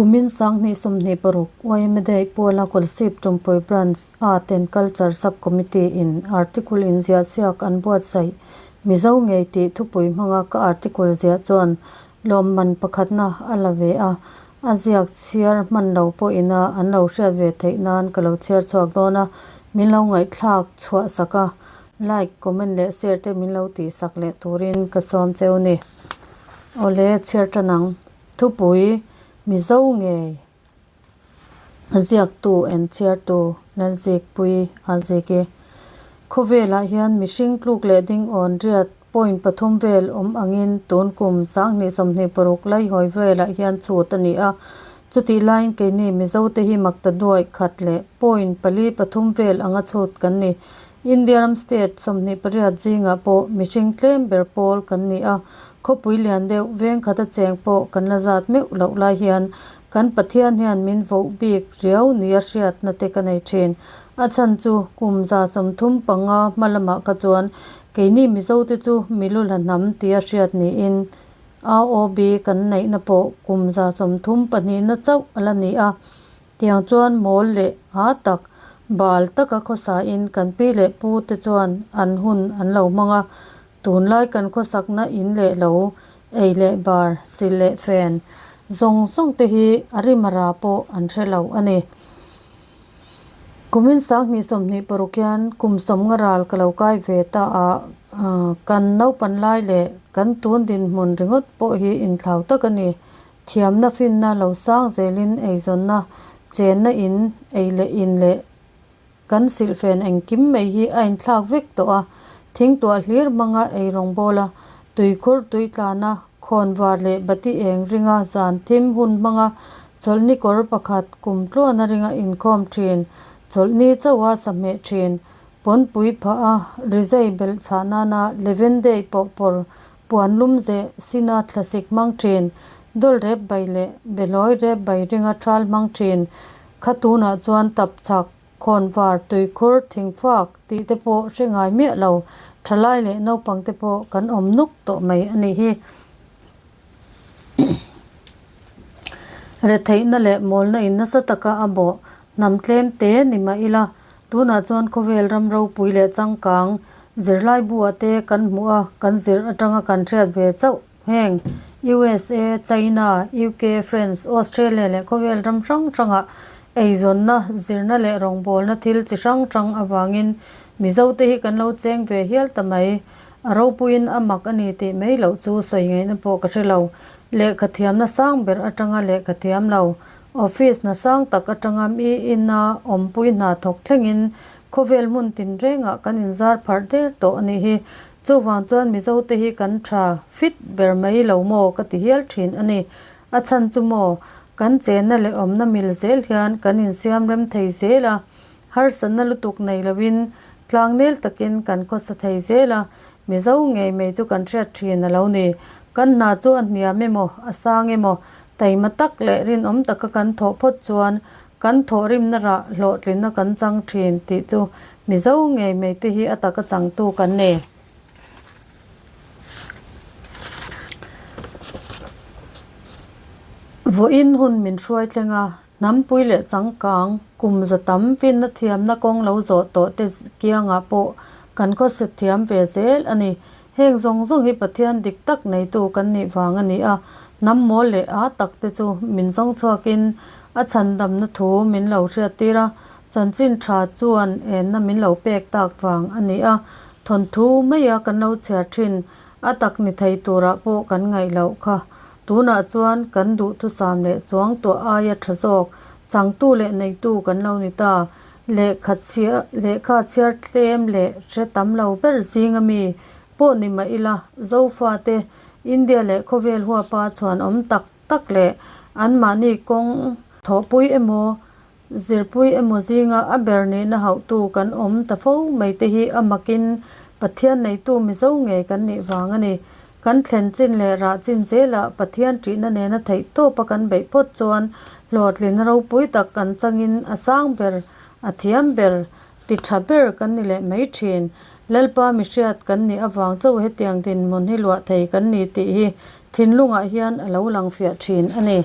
Kumin 2026 yma Day puala Kolasib Tumpui Branch Art and Culture Sub Committee in article inziah siak an buatsaih Mizo ngei tih thupui hmanga ka article ziah chuan lawmman pakhatna a la ve a, a ziak chhiar hman lo pawhina an lo hriat ve theih nan ka lo chhiar chhuak dawn a, min lo ngaihthlak chhuah sak a, like, comment leh share te min lo tih sak leh turin ka sawm cheu ni. Awle chhiar tan ang. Thupui, Mizo ngei ziaktu and chhiartu Lalzikpuii a zik i. Khawvelah hian mihring tluk leh ding awn riat point pathum vel awm angin tun kum 2026 laihawi velah hian chhut a ni a. Chutih laiin keini Mizote hi makta nuaih khat leh point pali pathum vel anga chhut kan ni. India ram state 28 zingah pawh mihring tlem ber pawl kan ni a. Khawpui lian deuh veng khata cheng pawh kan la zat meuh loh lai hian kan Pathian hian min voh bik riau nia hriatna te ka nei thin. A chhan chu kum 35 hma lamah kha chuan keini Mizote chu Milula hnam tia hriat niin AOB kan neihna pawh kum 32na chauh a la ni a. Tiang chuan mawl leh ha tak, bal taka khawsain kan pi leh pu te chuan an hun an lo hmang a. Tunlai kan khawsakna in leh lo, ei leh bar, sil leh fen zawng zawng te hi a rimara pawh an hre lo a ni. Kumin 2026 hian kum sawmnga ral ka lo kai ve ta a, kan naupan lai leh kan tun dinhmun ringawt pawh hi inthlau tak a ni. Thiamna finna lo sang zelin eizawnna, chenna in, ei leh in leh kan silhfen engkim mai hi a inthlak vek tawh a. Thingtuah hlir hmanga ei rawngbawl a, tuikhur tui tlana khawnvar leh bati eng ringa zan thim hun hmanga chawlhni kawr pakhat kum tluana ringa inkhawm thin, chawlhni chauha sahmeh thin, pawnpui phah a, rizai belh chhah nana Leven Day pawh pawr Puan lum zeh sina thlasik hmang thin, dawl rep bai leh behlawi rep bai ringa thal hmang thin. Kha tunah chuan tap chhak, khawnvar, tuikhur, thingfak tih te pawh hre ngai miah lo, thalai leh naupang te pawh kan awm nuk tawh mai a nih hi. Retheihna leh mawlna in nasa taka a bawh hnam tlem te ni mah ila, Tunah chuan khawvel ram ropui leh changkang zirlai buah te kan hmuh a, kan zir atanga kan hriat ve chauh heng USA, China, UK, France, Australia leh khawvel ram hrang hrangah eizawnna, zirna leh rawngbawlna thil chi hrang hrang avangin Mizote hi kan lo cheng ve hial ta mai. A ropuiin a mak a ni tih mai loh chu sawi ngaihna pawh ka hre lo. Lehkha thiamna sang ber atanga lehkha thiam lo Office hna sang tak atanga mi ina awmpui hna thawk thlengin khawvel hmun tinrengah kan inzar pharh der tawh a nih hi. Chuvang chuan Mizote hi kan tha fit ber mai lo maw ka ti hial thin a ni. A chhan chu maw, kan chenna leh awmna mil zel hian kan insiam rem thei zel a, harsatna lutuk nei loin tlangnel takin kan khawsa thei zel a, Mizo ngei mai chu kan hriat thin a lo ni. Kan hna chu a hniam emaw, a sang emaw, taima tak leh rinawm taka kan thawh phawt chuan kan thawhrimna rah hlawhtlinna kan chang thin tih chu Mizo ngei mai te hi a taka changtu kan ni. Vawiin hun min hruai thleng a, hnampui leh changkang kum za tam finna thiamna kawng lo zawh tawh te kiangah pawh kan khawset thiam ve zel a ni. Heng zawng zawng hi Pathian dik tak neitu kan nih vang a ni a, hnam mawl leh a tak te chu min zawng chhuakin a chhandamna thu min lo hriattir a, chanchin tha chuan enna min lo pek tak vang a ni a, thawnthu maia kan lo chhiar thin a tak ni thei turah pawh kan ngaih loh kha. Tunah chuan kan duhthusam leh chuang tuah aia tha zawk, changtu leh neitu kan lo ni ta. Lehkha chhiar lehkha chhiar tlem leh hre tam lo ber zinga mi pawh ni mah ila, Zofate, India leh khawvel huapa chhuan awm tak tak leh anmahni kawng thawhpui emaw, zirpui emaw zinga a ber nihna hauhtu kan awm ta fo mai te hi a makin Pathian neitu Mizo ngei kan nih vang a ni. Kan thlen chin leh rah chin zelah Pathian ṭihna nena theih tawpa kan beih phawt chuan hlawhtlin ropui tak kan changin a sang ber, a thiam ber, ti ṭha ber kan ni leh mai ṭhin. Lalpa mihriat kan nih avang chauh hetiang dinhmun hi luah thei kan ni tih hi thinlungah hian a lo lang fiah ṭhin a ni.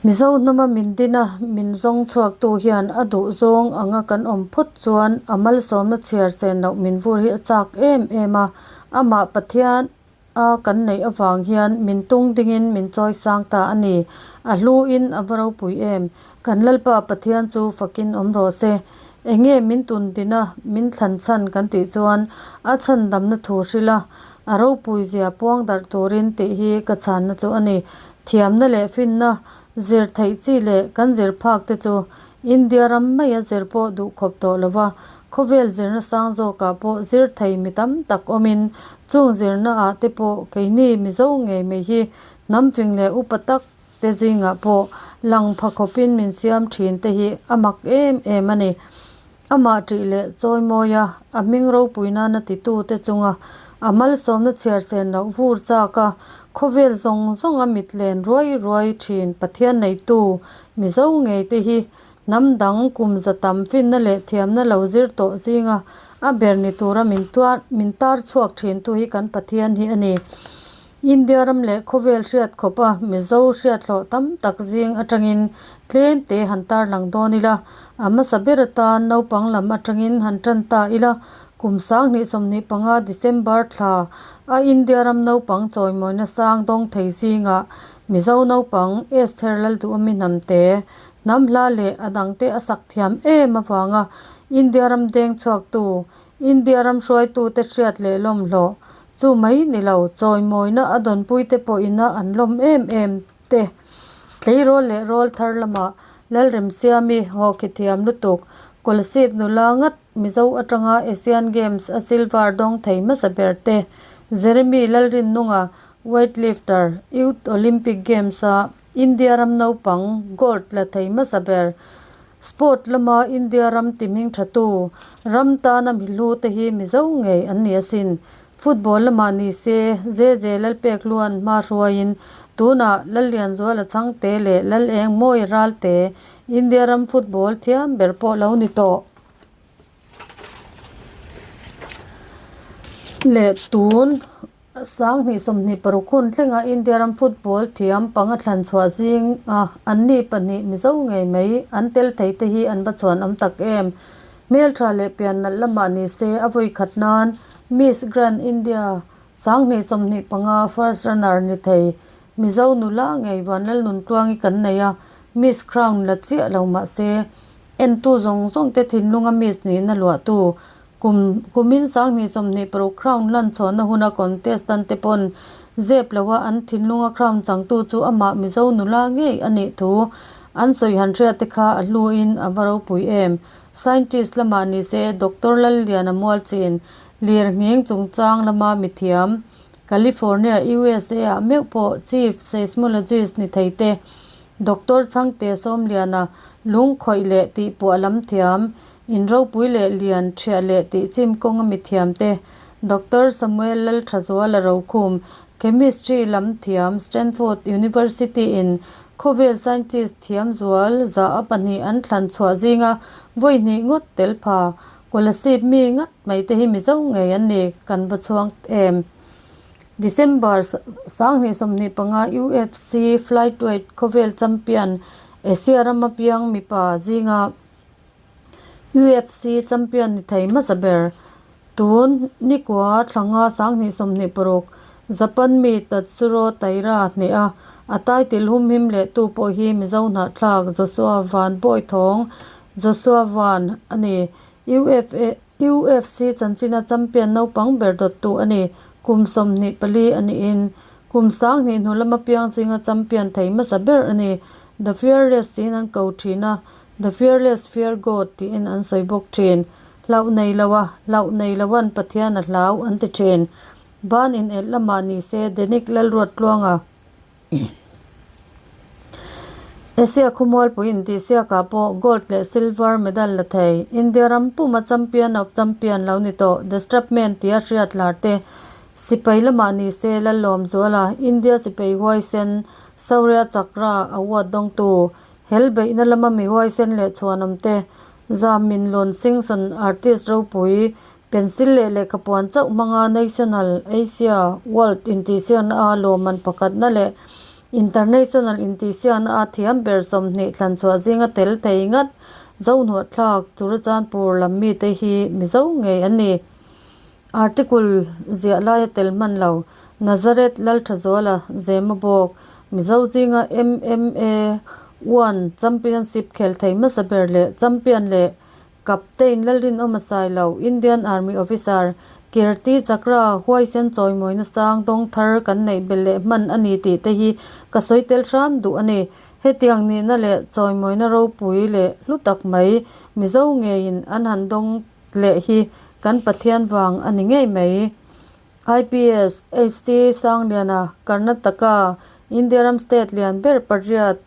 Mizo hnama min din a, min zawng chhuaktu hian a duh zawng anga kan awm phawt chuan a malsawmna chhiar chen loh min vur hi a chak em em a. Amah Pathian a kan neih avang hian min tung dingin min chawi sang ta a ni. A hluin a va ropui em? Kan Lalpa Pathian chu fakin awm rawh se. Enge min tun din a, min thlan chhan kan tih chuan a chhandamna thu hrilh a, a ropui zia puang darh turin tih hi ka chhanna chu a ni. Thiamna leh finna zir theih chi leh kan zir phak te chu India ram maia zir pawh duh khawp tawh lo va, khawvel zirna sang zawkah pawh zir thei mi tam tak awmin chung zirna ah te pawh keini Mizo ngei mai hi hnam fing leh upa tak te zingah pawh lang pha khawpin min siam thin te hi a mak em em a ni. Amah ṭih leh chawimawi a, a hming ropui nana titu te chunga a malsawmna chhiar sen loh vur chak a, khawvel zawng zawng a mit len ruai ruai thin Pathian neitu Mizo ngei te hi hnam dang kum za tam finna leh thiamna lo zir tawh zinga a ber ni tura min tuar min tar chhuak thin tu hi kan Pathian hi a ni. India ram leh khawvel hriat khawpa Mizo hriathlawh tam tak zing atangin tlem te han tarlang dawn ila, a hmasa ber atan naupang lam atangin han tan ta ila, kum 2025 December thla a India ram naupang chawimawina sang dawng thei zingah Mizo naupang Esther Lalduhawmi hnamte hnam hla leh a dangte a sak thiam em avanga India ram deng chhuaktu India ram hruaitute hriat leh lawmhlawh Chu mai ni lo, chawimawina a dawnpuite pawhina an lawm em em te. Tleirawl leh rawl thar lamah Lalremsiami hawkhi thiam lutuk, Kolasib nula ngat Mizo atanga Asian Games a silver dawng thei hmasa ber te, Jeremy Lalrinnunga weightlifter, Youth Olympic Games a India ram naupang gold la thei hmasa ber, Sport lama India ram ti hming thatu, ram tana mi hlu te hi Mizo ngei an ni asin. Football lamah ni se, JJ Lalpek Luan hma hruaiin tunah Lallianzuala Chhangte leh Laleng Mawi Ralte India ram football thiam ber pawh lo ni tawh. Leh tun. 2026 hun thlenga India ram football thiam panga thlan chhuah zinga anni pahnih Mizo ngei mai an tel thei te hi an va chhuan awm tak em. Hmeltha leh pian nalh lamah ni se a vawi khat nan Miss Grand India 2025 first runner ni thei Mizo nula ngei Vanlalnuntluangi kan nei a, Miss Crown la chiah lo mah se entu zawng zawng te thinlunga Miss nihna luahtu Kum kumin 2026 crown lan chhuahna huna contestant te pawn zep loa an thinlunga crown changtu chu amah Mizo nula ngei a nih thu an sawi han hriat te kha a hluin a va ropui em. Scientist lamah ni se Doctor Lalliana Mualchin lir nghing chungchang lama mithiam California, USA ah meuh pawh Chief Seismologist ni thei te Doctor Chhangte Sawmliana lung khawih leh tihpuah lam thiam In ropui leh lian ṭhiah leh tih chim kawnga mithiamte Doctor Samuel Lalṭhazuala Rokhum, Chemistry lam thiam Stanford University in khawvel scientist thiam zual za a pahnih an thlan chhuah zinga vawi hnih ngawt tel pha Kolasib mi ngat mai te hi Mizo ngei an ni kan va chhuang em. December 2025 UFC Flyweight khawvel champion Asia rama piang mipa zinga UFC champion ni thei hmasa ber tun nikua thlanga 2026 Japan mi Tatsuro Taira hneh a, a title humhim leh tu pawh hi Mizo hnahthlak Joshua Van Bawithawng, Joshua Van, a ni. UFC chanchina champion naupang ber dawttu a ni. Kum 24 a niin kum 2000 hnu lama piang zinga champion thei hmasa ber a ni. The Fearless tiin an ko thin a. The Fearless Fear God tiin an sawi bawk thin. Hlauh nei lo a, hlauh nei lo an Pathian a hlau an ti thin. Ban in elh lamah ni se Denic Lalruattluanga Asia khawmualpui intihsiakah pawh gold leh silver medal la thei. India ram puma champion of champion lo ni tawh The Strapman tia hriat lar te sipai lamah ni se Lallawmzuala India sipai huaisen Shaurya Chakra award dawngtu Hel beihna lama mi huaisen leh chhuanawm te, Zam Min Lun Singson artist ropui, pencil leh lehkhapuan chauh hmanga National, Asia, World intihsiakna a lawmman pakhatna leh International intihsiakna a thiam ber 20 thlan chhuah zinga tel thei ngat Zohnuahthlak Churachandpur lam mite hi Mizo ngei an ni. Article ziah laia tel hman lo Nazareth Lalthazuala Zema bawk Mizo zinga MMA One Championship khel thei hmasa ber leh champion leh Captain Lalrinawma Sailo, Indian Army Officer, Kirti Chakra huaisen chawimawina sang dawng thar kan neih belh leh hman a ni tih te hi ka sawi tel hram duh a ni. Hetiang nihna leh chawimawina ropui leh hlu tak mai Mizo ngeiin an han dawng leh hi kan Pathian vang a ni ngei mai. IPS, HT Sangliana, Karnataka, India ram state lian ber pariat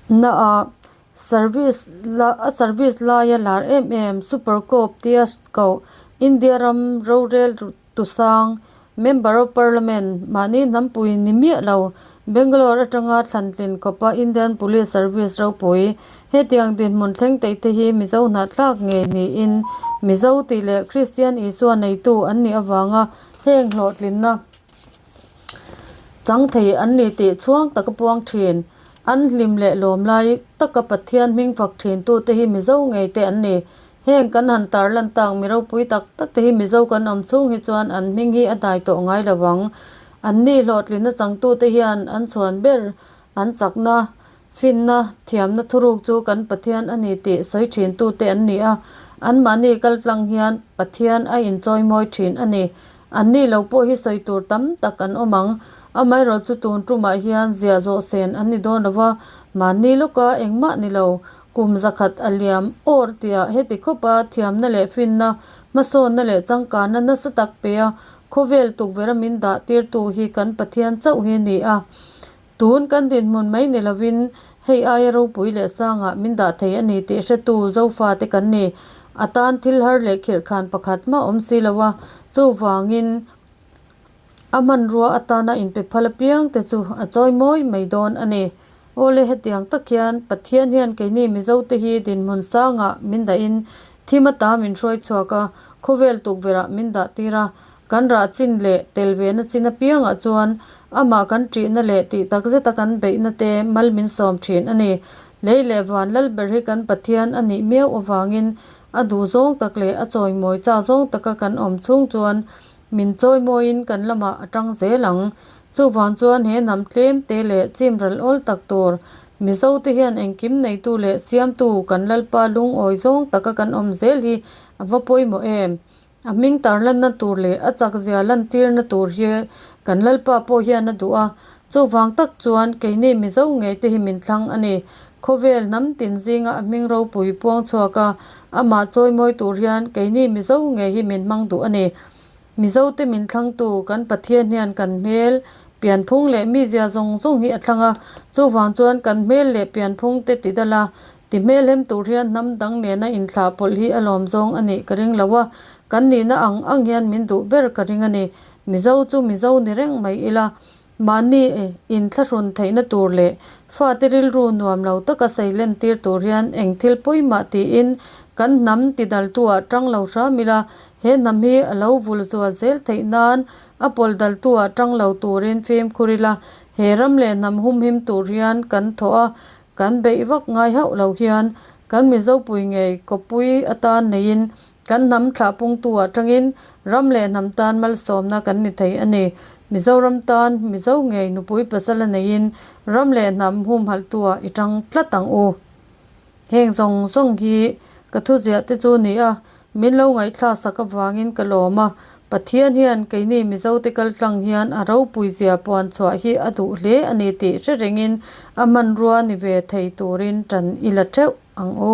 naah Service la a service laia lar em em Super Cop tia koh India ram rorel tu sang Member of Parliament mahni hnampui ni miah lo Bangalore atanga thlantlin khawpa Indian Police Service ropui hetiang dinhmun thleng teih te hi Mizo hnahthlak ngei niin Mizo tih leh Kristian Isua neitu an nih avanga heng hlawhtlinna Chang thei an ni tih chhuang taka puang thin. An hlim leh lawm lai taka Pathian hming fak thin tute hi Mizo ngei te an ni. Heng kan han tarlan tak mi ropui tak tak te hi Mizo kan awm chhung hi chuan an hming hi a dai tawh ngai lo ang. An ni hlawhtlinna changtute hian an chhuan ber an chakna Finna, thiamna thuruk chu kan Pathian a ni tih sawi thintute an ni a, anmahni kaltlang hian Pathian a inchawimawi thin a ni. Anni lo pawh hi sawi tur tam tak an awm ang. Amaherawh chu tun tumah hian ziah zawh sen an ni dawn lo va, mahni lawka engmah ni lo, kum zakhat a liam awr tia heti khawpa thiamna leh finna, hmasawnna leh changkanna nasa tak pea khawvel tukverha min dah tirtu hi kan Pathian chauh hi a ni a. Tun kan dinhmun mai ni lovin hei aia ropui leh sangah min dah thei a ni tih hretu Zofate kan ni. A tan thil har leh khirhkhan pakhat mah awm si lo a, chuvangin a hmanrua atana inpe phal apiang te chu a chawi mawi mai dawn a ni. Awle hetiang tak hian Pathian hian keini Mizote hi dinhmun sangah min dahin thim ata min hruai chhuak a, khawvel tukverhah min dah tir a, Kan rah chin leh tel ve na chin apiangah chuan amah kan ṭihna leh tih takzeta kan beihna te mal min sawm ṭhin a ni. Lei leh van lal ber hi kan Pathian a nih miau avangin a duh zawng tak leh a chawimawi chak zawng taka kan awm chhung chuan min chawimawiin kan lamah a ṭang zel ang. Chuvang chuan he hnam tlem te leh chim ral awl tak tur Mizote hian engkim neitu leh siamtu kan Lalpa lungawi zawng taka kan awm zel hi a va pawimawh em? A hming tar lanna tur leh a chakzia lantirna tur hi kan Lalpa pawh hian a duh a, chuvang tak chuan keini Mizo ngei te hi min thlang a ni. Khawvel hnam tin zinga a hming ropui puang chhuak a, amah chawimawi tur hian keini Mizo ngei hi min hmang duh a ni. Mizo te min thlangtu kan Pathian hian kan hmel, pianphung leh mizia zawng zawng hi a thlang a, chuvang chuan kan hmel leh pianphung te tidal a, Ti hmelhem tur hian hnam dang nena inthlah pawlh hi a lawm zawng a nih ka ring lo a, kan nihna ang ang hian min duh ber ka ring a ni. Mizo chu Mizo ni reng mai ila, mahni inthlahrun theihna tur leh fate rilru nuam lo taka seilen tir tur hian eng thil pawimah tiin kan hnam tidaltu-ah tang lo hram ila, he hnam hi a lo vul zual zel theih nan a pawlh daltu-ah tang lo turin fimkhur ila, he ram leh hnam humhim tur hian kan thawh a, Kan beih vak ngai hauh lo hian kan Mizopui ngei kawpui atan neiin kan hnam thlah pungtu atangin ram leh hnam tan malsawmna kan ni thei a ni. Mizoram tan Mizo ngei nupui pasala neiin ram leh hnam humhalhtuah i tang tlat ang u. Heng zawng zawng hi ka thuziah te chu ni a, Min lo ngaihthlak sak avangin ka lawm a, Pathian hian keini Mizote kaltlang hian a ropui zia puan chhuah hi a duh hle a ni tih hre rengin a hmanrua ni ve thei turin tan i la teuh ang u.